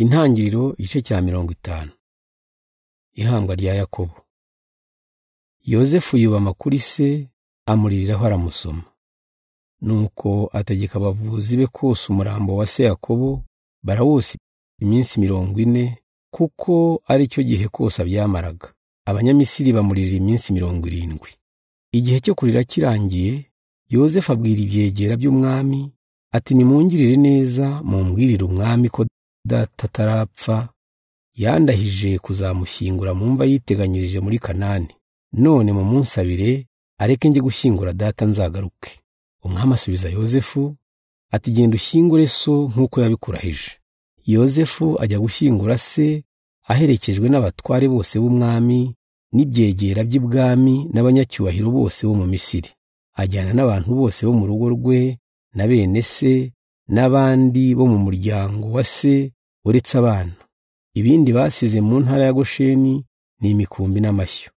Intangiriro igice cya 50. Ihambwa rya Yakobo. Yozefu yubama kuri se amuririraho aramusoma. Nuko ategeka abavuzi be kosa umurambo wa se Yakobo, barawosa iminsi 40, kuko ari cyo gihe kosa byamaraga. Abanyamisiri bamuririra iminsi 70. Igihe cyo kurira kirangiye, Yozefu abwira ibyegera by'umwami ati: nimungirire neza mumbwirire umwami ko data atarapfa, yandahije kuzamushyingura mu mva yiteganyirije muri Kanani. None mumunsabire areke njye gushyingura data nzagaruke. Umwami asubiza Yozefu ati: genda ushyingure so nk'uko yabikurahije. Yozefu ajya gushyingura se aherekejwe n'abatware bose b'umwami n'ibyegera by'ibwami n'abanyacyubahiro bose bo mu Misiri. Ajyana n'abantu bose bo mu rugo rwe na bene se n'abandi bo mu muryango wa se uretse abana. Ibindi basize mu ntara ya Gosheni ni imikumbi n'amashyo.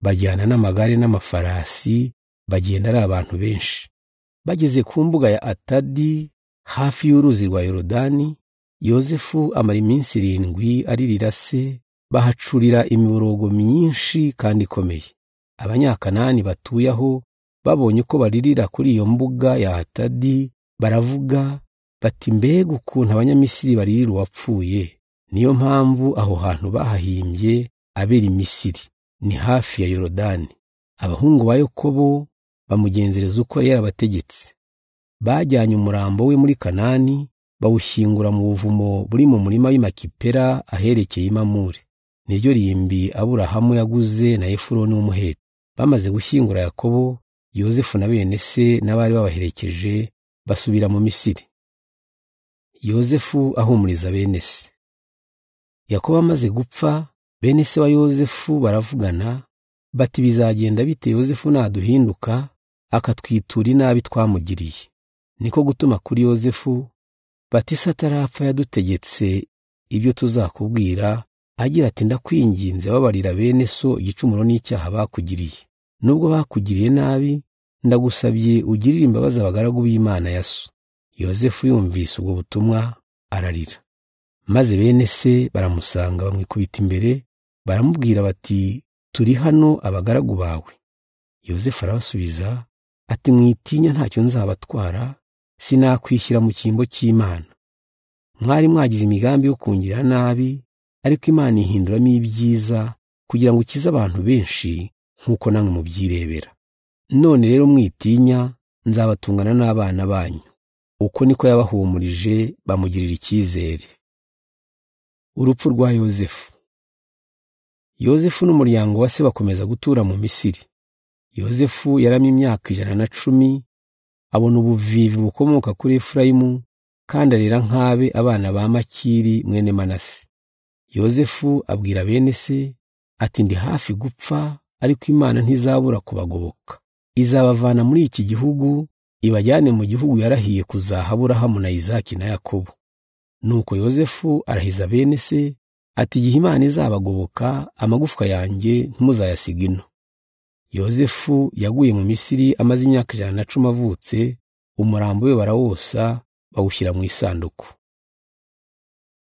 Bajyana n'amagare n'amafarasi, bagenda ari abantu benshi. Bageze ku mbuga ya Atadi hafi y'uruzi rwa Yorodani, Yozefu amara iminsi 7 aririra se, bahacurira imiborogo myinshi kandi ikomeye. Abanyakanani batuye aho babonye ko baririra kuri iyo mbuga ya Atadi, baravuga bati: mbega ukuntu Abanyamisiri baririra uwapfuye! Niyo mpamvu aho hantu bahahimbye Abeli Misiri, ni hafi ya Yorodani. Abahungu ba Yakobo bamugenzereza uko yari yarabategetse. Bajyanye umurambo we muri Kanani, bawushyingura mu buvumo buri mu murima w'i Makipela aherekeye i Mamure. Niryo rimbi Aburahamu yaguze na Efuroni w'Umuheti. Bamaze gushyingura Yakobo, Yozefu na bene se n'abari babaherekeje basubira mu Misiri. Yozefu ahumuriza bene se. Yakobo amaze gupfa, bene se wa Yozefu baravugana bati: bizagenda bite Yozefu naduhinduka akatwitura inabi twamugiriye? Niko gutuma kuri Yozefu bati: se atarapfa yadutegetse ibyo tuzakubwira, agira ati: ndakwinginze babarira bene so igicumuro n'icyaha bakugiriye. Nubwo bakugiriye nabi, ndagusabye ugirire imbabazi abagaragu b'Imana ya so. Yozefu yumvise ubwo butumwa ararira. Maze bene se baramusanga bamwikubita imbere, baramubwira bati: turi hano abagaragu bawe. Yozefu arabasubiza ati: mwitinya, ntacyo nzabatwara, sinakwishyira mu cyimbo cy'Imana. Mwari mwagize imigambi yo kungirira nabi, ariko Imana ihinduramo ibyiza kugira ngo ukize abantu benshi nk'uko namwe mubyirebera. None rero mwitinya, nzabatungana n'abana banyu. Uko niko yabahumurije, bamugirira icyizere. Urupfu rwa Yozefu. Yozefu n'umuryango wa se bakomeza gutura mu Misiri. Yozefu yaramye imyaka 110, abona ubuvivi bukomoka kuri Efurayimu, kandi arera nk'abe abana ba Makiri mwene Manase. Yozefu abwira bene se ati: ndi hafi gupfa, ariko Imana ntizabura kubagoboka. Izabavana muri iki gihugu ibajyane mu gihugu yarahiye kuzaha Aburahamu na Isaki na Yakobo. Nuko Yozefu arahiza bene se ati: igihe Imana izabagoboka, amagufwa yanjye ntimuzayasiga ino. Yozefu yaguye mu Misiri amaze imyaka 110 avutse, umurambo we barawosa bawushyira mu isanduku.